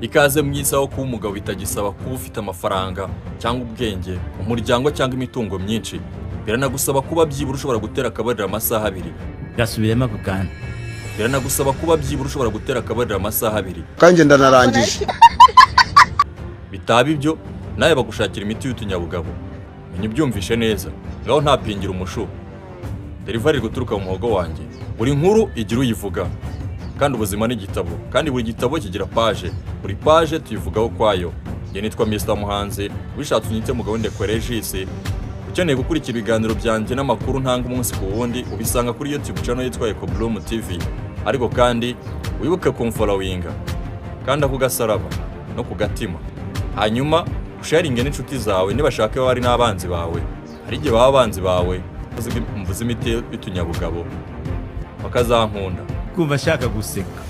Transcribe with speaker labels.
Speaker 1: Ikaze mwiza wo kuba umugabo bitagisaba kuba ufite amafaranga cyangwa ubwenge, umuryango cyangwa imitungo myinshi. Biranagusaba kuba byibura ushobora gutera akabariro amasaha 2.
Speaker 2: Gasubiremo ako kantu.
Speaker 1: Biranagusaba kuba byibura ushobora gutera akabariro amasaha 2.
Speaker 3: Kandi ndanarangije.
Speaker 1: Bitaba ibyo, nawe bagushakira imiti y'utunyabugabo. Menya ubyumvishe neza, ngaho ntapingira umushu derivari guturuka mu muhogo wanjye. Buri nkuru igira uyivuga, kandi ubuzima ni igitabo, kandi buri gitabo kigira page, buri page tuyivugaho ukwayo. Njye nitwa Mr Muhanzi, wishatse unyite Mugabo Ndekwe Regis. Ukeneye gukurikira ibiganiro byanjye n'amakuru ntanga umunsi ku wundi, ubisanga kuri YouTube channel yitwa Eco Bloom TV. Ariko kandi wibuke kumfollowinga kandi ako gasaraba no ku gatima, hanyuma usharinge n'inshuti zawe nibashaka baba ari n'abanzi bawe. Hari igihe baba abanzi bawe mvuze imiti y'utunyabugabo bakazankunda.
Speaker 2: Kumva ashaka guseka.